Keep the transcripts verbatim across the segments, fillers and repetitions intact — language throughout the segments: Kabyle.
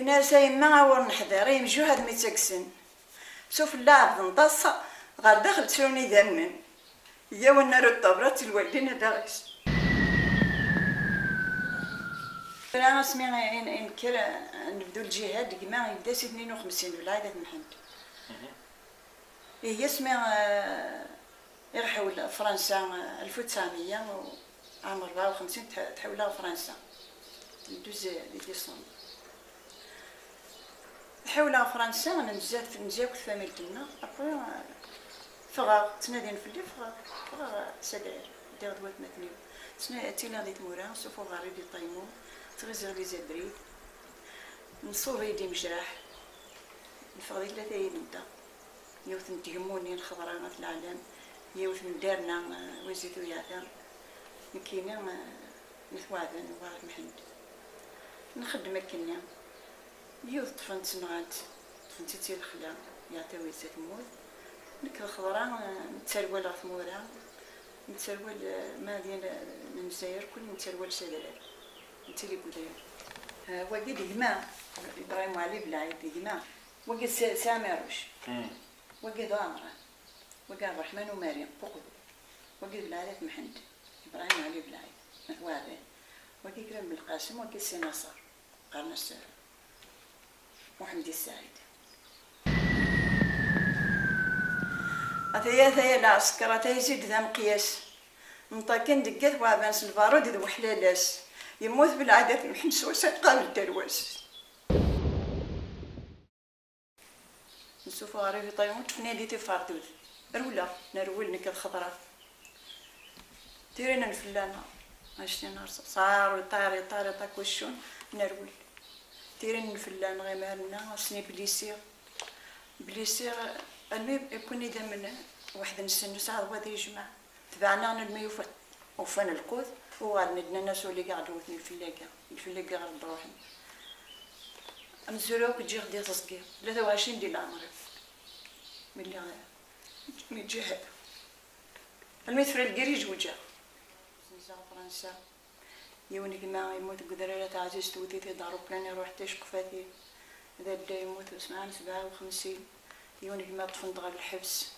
Nnas a yemma a ur neḥḍir i yemjuhad mi ttagsen. Sufella ɛebden ṭas ɣer daxel ttrun idammen. Yyaw ad naru ṭṭabla d tilwaldin ad aɣ-is. Tura asmi i, i, i nekker, eh, nebdu lǧihad, gma yebda si tnin u xemsin d Lɛid At Mḥend. Ihi asmi, eh, i ɣ-ḥewleɣ Fransa, eh, alef u tesɛemya u ɛam rebɛa u xemsin tḥ-, tḥewleɣ Fransa. Le douze di décembre. Ḥewleɣ Fransa, nenza, nenza akk tfamilt-nneɣ. Après, eh, ffɣeɣ, ttnadin fell-i, ffɣeɣ, ffɣeɣ s adrar. Ddiɣ d watmaten-iw. Ttna-, ttiliɣ di tmura, sufuɣ ɣer Rivière Taïmon, ttɣiziɣ les abris. Nṣubb-iyi-d imejraḥ. Neffeɣ di tlata yid-nteɣ. Yiwet n tgemmunin xeḍra at leɛlam, yiwet n darna, eh, wazit uyeɛta, nekkini, eh, n at Waɛdan, Waɛd Mḥend. Nxeddem akkenni. Yiwet ṭṭfen-tt nɣan-tt, ṭṭfen-tt-id si lexla, yeɛtawi-tt ad temmut. Nekk d xeḍra, eh, netterwal ɣer tmura, netterwal, eh, ma d yan, eh, n Lezzayer, kul netterwal s adrar, nettili deg udrar. Eh, wagi d gma, Ibrahim Waɛli Belɛid, d gma. Wagi d Si-, Si Ɛmiruc. Hmm. Wagi d Ɛemran. Wagi Ɛebderreḥman Umari, Buqbu. Wagi d Belɛid At Mḥend, Ibrahim Ɛli Belɛid, At Waɛdan. Wagi Krim Belqasem, wagi Si Naṣer. Qqaren-as, eh, Muḥend Saɛid. Ataya, ataya lɛesker, ataya Zid d ameqyas. Mṭaken deg At Waɛban s lbarud d weḥlalas. Yemmut Belɛid At Mḥend s wass-a iqabel tarwa-s. Nsuffeɣ ɣer Iviṭayen, ṭṭfen-iyi di tiferdut. Rewleɣ, nerwel nekk d xeḍra. Tirin n fell-aneɣ, anect-nni n rṣaṣ, ṭar, ṭar, ṭar, ṭar, kuccun, nerwel. Tirin n fell-aneɣ, imar-nna, ass-nni blisiɣ. Blisiɣ, almi wwin idammen, weḥd-nsen, nesɛa d wa d ijmaɛ. Tebɛen-aɣ almi ufan, ufan lqut, uɣalen-d nnan-as uli-aɣ-d wten lfellaga, lfellaga ɣer d-ruḥen. Amezruy akk ǧǧiɣ-t di teẓgi, tlata u ɛecrin di leɛmer-iw. Mi lliɣ mi ǧǧiɣ-t. Almi tefra lgirri zewǧeɣ. Zewǧeɣ Fransa. Yiwen gma yemmut deg udrar At Ɛziz, tewwet-it-id aṛuplan, iṛuḥ ticeqfat-in. Dadda yemmut smaɛa n sebɛa u xemsin. Yiwen gma ṭṭfen-t ɣer lḥebs.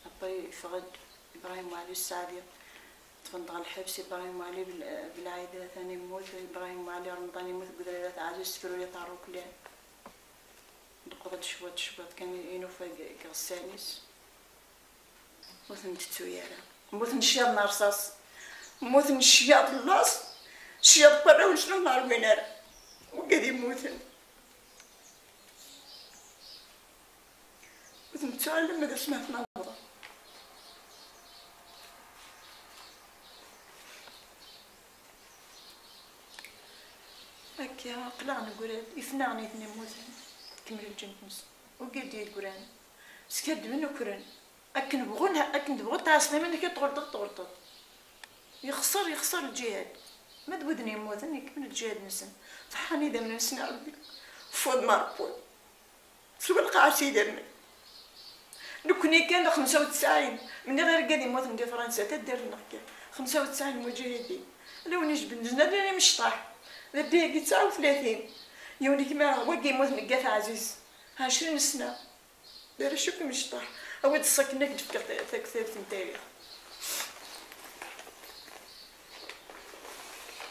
Après yeffeɣ-d Ibrahim Waɛli Ssaɛdi. Ṭṭfen-t ɣer lḥebs, Ibrahim Waɛli Bel-, Belɛid atan yemmut, Ibrahim Waɛli Remḍan yemmut deg udrar At Ɛziz, tefruri-t aṛuplan. Neqḍ-d cwiṭ, cwiṭ kan i nufa deg, deg iɣessan-is. Ur ten-tettu ara. Mmuten cyaḍ n rṣaṣ. Mmuten cyaḍ n laṣ. Cyaḍ n warraw-nsen ur nɛerwin ara. Wigad immuten. Ur ten-tettu ara alamma d asmi ara ten-awḍen. Akka, aql-aɣ negrad, ifnaɣen i ten-immuten, tkemmel lǧennet-nsen. Wigad yeggran, skaddben, ukren. Akken bɣun, akken tebɣuḍ tɛasseḍ iman-ik ad tɣelṭeḍ, tɣelṭeḍ. Yexṣer, yexṣer lǧihad. Ma d widen yemmuten, ikemmel lǧihad-nsen. Feḥḥan idammen-nsen a Ṛebbi. Ffuḍ ma ṛewwuḍ. Teswa lqaɛa s idammen. Nekkni kan xemsa u tesɛin, mliɣ irgad yemmuten di Fransa, taddart-nneɣ kan. Xemsa u tesɛin muǧahidin. Ala win ijebden, zna d imecṭaḥ. D addi-agi tesɛa u tlatin. Yiwen gma, wagi yemmuten deg At Ɛziz. Ɛecrin sna. D arrac akk imecṭaḥ. Awi-d ṣṣak-nni, ad k-d-fkeɣ ta-, taktabt n tarix.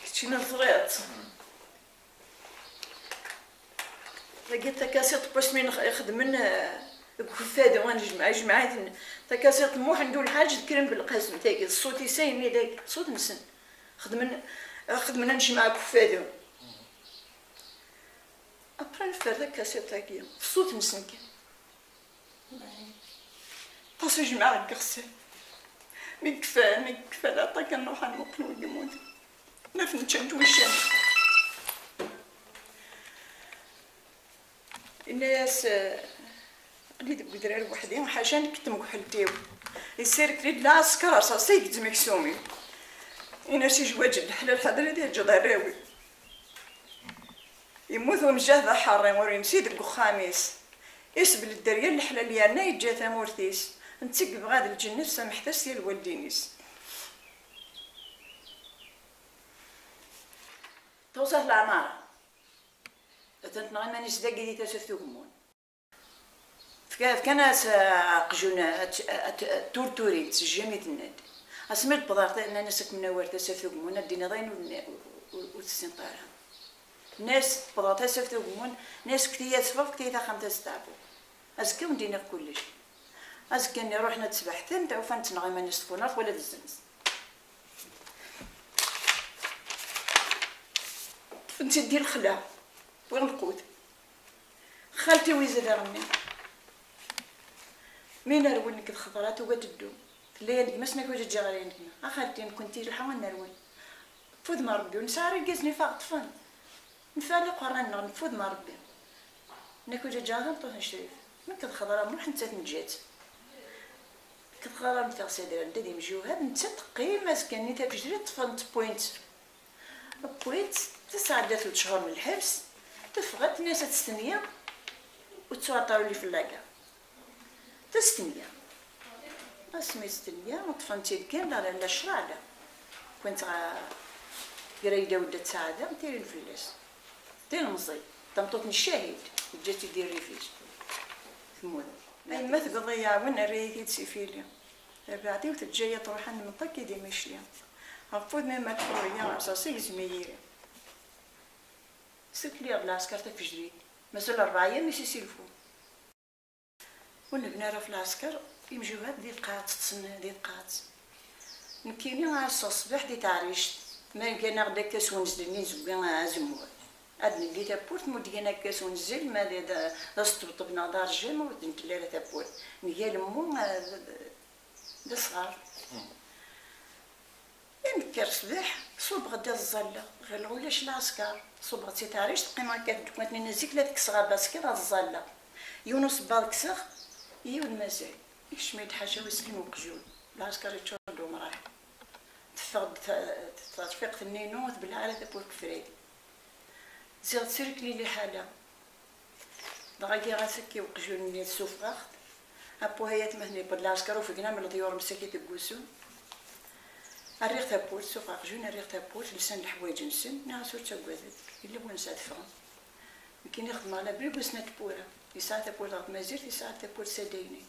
Keččini teẓriḍ-tt. Tagi d takasiṭ n wasmi nx-, ixedmen, eh, deg Ukeffadu, ad nejmeɛ, ijmeɛ-iten. Takasiṭ n Muḥend Ulḥaǧ d Krim Belqasem, tagi, d ṣṣut-is ayenni dagi, ṣṣut-nsen. Xedmen, xedmen anejmaɛ deg Ukeffadu. Après neffer takasiṭ-agi, d ṣṣut-nsen kan. Aṭas i jemɛeɣ deg iɣsan. Mi yekfa, mi yekfa laṭak, ad nruḥ ad nmuqel win yemmuten. Naf neččan-t wuccan. Yenna-yas, eh, aql-i deg udrar weḥd-i, ḥaca nekk d tmekḥelt-iw. Yessirk-iyi-d lɛesker, rṣaṣ i gezzem aksum-iw. Yenna-as, ijwaǧ n leḥlal ḥader ad yeǧǧeḍ arraw-iw. Yemmut umjahed aḥerri, ur yemsid deg uxxam-is. Isbel dderya n leḥlal yerna yeǧǧa tamurt-is. Netta i yebɣa d lǧennet, samḥet-as yal lwaldin-is. Tawṣa n leɛmara. Atan tenɣa iman-is dagi di Tasaft Ugemmun. Fka-, fkan-as, uh, aqjun, uh, t-, uh, t-, uh, turturin, tejjam i tenna-d. Asmi d-wwḍeɣ, nnan-as ad kem-nawi ar Tasaft Ugemmun, ad d-tiniḍ ayen ur, ur, ur tessineḍ ara. Nnas, wwḍeɣ Tasaft Ugemmun, nnas, fket-iyi ad ffɣeɣ, fket-iyi taxxamt ad steɛfuɣ. Azekka wen-d-iniɣ kullec. Azekka-nni ruḥen ad sbeḥten, ufan-tt tenɣa iman-is tfunart wala d zzenz. Ṭṭfen-tt-id di lexla, wwiɣ lqut. Xalti-w izad aɣenni. Mi nerwel nekk d Xeḍra, tugi ad teddu. Tella yan gma-s, nna-k ur ǧǧiɣ ara yan gma. A xalti, nekkenti ilḥa ad nerwel. Fudem a Rebbi, ur nesɛi ara irgazen ifaɣ ṭṭfen. Nfal iqerran-nneɣ, nfudem a Rebbi. Nna-k ur ǧǧiɣ ara tameṭṭut n Crif. Nekk d Xeḍra mruḥ, nettat neǧǧa-tt. Nekk d Xeḍra nfeɣ s adrar, nedda d imjuhad, nettat teqqim azekka-nni tafejrit ṭṭfen-tt, wwin-tt. Wwin-tt, tesɛedda telt cchur n lḥebs, teffeɣ-d, tenna-as ad testenya, ur tettuɛṭar uli fell-aga. Testenya. Asmi testenya, ṭṭfen-tt-id kan, la, la, la ccreɛ, la. Wwin-tt ɣer Grayda Wedda Tsaɛda, tirin fell-as. D ilemẓi, tameṭṭut n ccahid, yeǧǧa-tt-id di rrif-is. Temmut. A yemma tebɣi-yi aɛwen, err-iyi-t-id s ifili. Tarbaɛt-iw teǧǧa-yi ad truḥ ad nmeṭṭ akka di Micli. Ɣef wudem-iw ma tḥurriya, rṣaṣ igzem-iyi. Sukliɣ-d lɛesker tafejrit, mazal rebɛa yam isisilfu. Ur nebni ara ɣef lɛesker, imjuhad di tqaɛet, ṭṭsen di tqaɛet. Nekkini ɛasseɣ ṣṣbeḥ di teɛrict, ma gan-aɣ-d akka s unzel-nni nzewwi azemmur. Ad d-nelli tawwurt, ma ur d-gan akka s unzel, ma d, d, d asṭebṭeb neɣ d arjim, ur d-ntelli ara tawwurt. Nga lemmu, eh, d, d, d asɣar. I nekker ṣṣbeḥ, ṣubbeɣ-d ad ẓẓalleɣ, ɣileɣ ulac lɛesker. Ṣubbeɣ-d si teɛrict, qqimeɣ akka ɣef ddekkwant-nni, zik la tekkseɣ abaskiḍ ad ẓẓalleɣ. Yiwen usebbaḍ kkseɣ, yiwen mazal. Ikcem-iyi-d ḥaca wis sin uqjun, lɛesker yeččur-d umraḥ. Teffeɣ-d ta-, terfiqt-nni-inu, ur tbelleɛ ara tawwurt deg ufrag. Ziɣ d tirkli liḥala. Dɣa giɣ-as akka i uqjun-nni, ssufɣeɣ-t. Appuh ay atmaten, yewweḍ lɛesker, ufgen am leḍyur msakit deg wusu. Rriɣ tawwurt, ssufɣeɣ aqjun, rriɣ tawwurt, lsan leḥwayeǧ-nsen, nniɣ-as ur ttaggadet, yella wansa ad ffɣen. Nekkini xedmeɣ labri deg usnat n Pura, yesɛa tawwurt ɣer tmazirt, yesɛa tawwurt s adayni.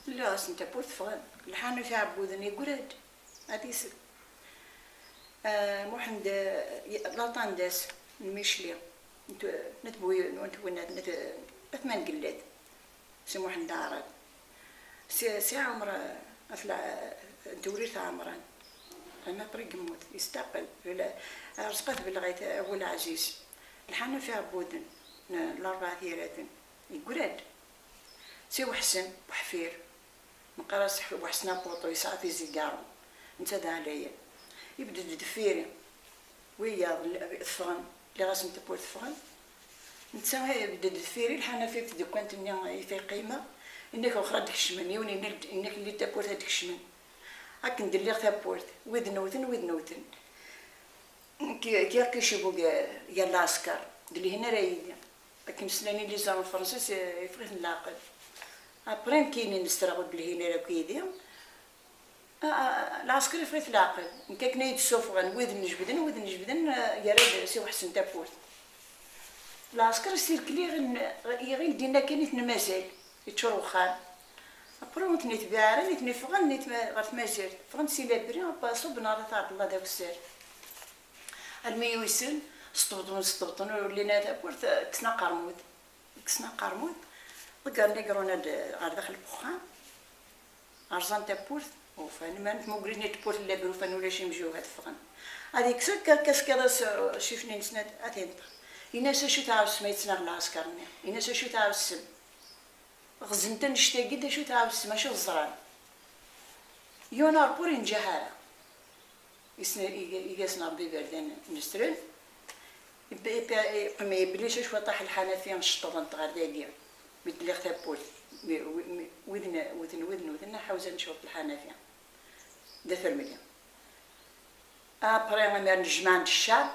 Lliɣ-asen tawwurt, ffɣen. Lḥanut iɛebbuden, yeggra-d ad isel. Ah, Muḥend, ah, Laṭandas n Micli, n t-, n At Buy-, n At Winat, n At, At Mangellat, Si Muḥend Aɛrab. Si, Si Ɛumr, ah, At La-, n Tewrirt Ɛemran. Ɛemma Prig yemmut, yestaqel. Rrezq At Belɣit, Abu Leɛziz. Lḥanut iɛebbuden n Larebɛa Tiraten. Yeggra-d. Si Weḥsen, Weḥfir. Neqqar-as Ḥ-, Weḥsen Apuṭu, yesɛa tizigaṛen, netta d ɛlayen. Ibedd-d deffir-i. Wiyaḍ, l-, ffɣen, lliɣ-asen tawwurt, ffɣen. Netta ibedd-d deffir-i, lḥanafit deg tdekkant-nni i fi qqimeɣ. Inna-k wexxer ad d-kecmen, yiwen inna-k, inna-k lli tawwurt ad d-kecmen. Akken d-lliɣ tawwurt, wid newten, wid newten. Nekk, nekk aqcic-iw gar, gar lɛesker, d lehna ara yili. Akken slan i lizar n Fransis, eh, yeffeɣ-iten leɛqel. Après, nekkini nesreɣ ur d-lhin ara akk yid-i. Ah, ah, lɛesker yeffeɣ-it leɛqel. Nekk akken ay d-ssufɣen, wid nejbden, wid nejbden, eh, yerra-d Si Weḥsen tawwurt. Lɛesker isirkel iɣil, iɣil dinna kan i ten-mazal, yeččur wexxam. Après, ur ten-itbiɛ ara, nitni ffɣen, nitni ɣer tmazirt. Ffɣen si labri, apa, ṣubben ɣer At Ɛebdellah d akessar. Almi uysen, sṭebṭen, sṭebṭen, ur llin ara tawwurt, kksen aqermud. Kksen aqermud, ḍeggren la grenade ɣer daxel n wexxam, rẓan tawwurt, ufan, ma tmugrit-nni n tewwurt n labri, ufan ulac imjuhad, ffɣen. Ad ikkes akka, akka, skaḍ-as, uh, ccif-nni-nsen, ad, ad t-inṭer. Ini-as acu tɛawsem, ay ttnaɣ lɛesker-nni. Ini-as acu tɛawsem. Ɣzent annect-agi, d acu tɛawsem, acu teẓram? Yiwen ur yenǧaḥ ara. Isna-, iga-, iga-sen Ṛebbi iberdan nesren. Ibe-, ibe-, iqem-, iblic cwiṭaḥ lḥanafi, ceṭṭḍent ɣer dagi. Mi d-lliɣ tawwurt, mi, wi-, mi, widen, widen, widen, widen, ḥawzan cwiṭ lḥanafi. D afermli. Après, amar nejmaɛ-d ccɛeb,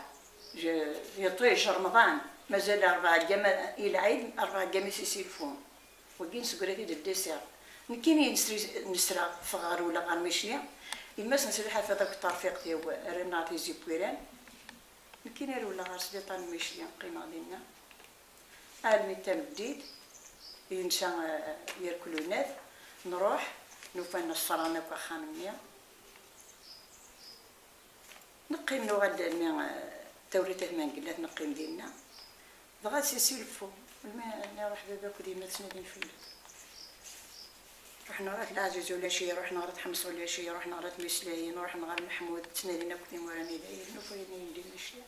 je-, iṭij, Remḍan, mazal rebɛa ayyam i lɛid, rebɛa ayyam i s-isilfu. Wagi nessegra-t-id d dessert. Nekkini nesri-, nesra, ffɣeɣ rewleɣ ɣer Micli. Yemma-s n Si Lḥafiḍ akked terfiqt-iw rran-aɣ Tizi n Wiran. Nekkini rewleɣ ɣer sbiṭar n Micli, qqimeɣ dinna. Almi d tameddit, yensa, eh, yerkul unad, nruḥ, nufa nneṣṣran akk axxam-nni. Neqqim, nuɣal-d almi, eh, tawrit At Mengellat, neqqim dinna. Dɣa si silfu, melmi iruḥ baba akked yemma ttnadin fell-i. Ruḥen ɣer At Leɛziz ulac-iyi, ruḥen ɣer At Ḥemṣ ulac-iyi, ruḥen ɣer At Mislayen, ruḥen ɣer Meḥmud, ttnadin akk timura-nni dayen, nufa-yi-d Micli.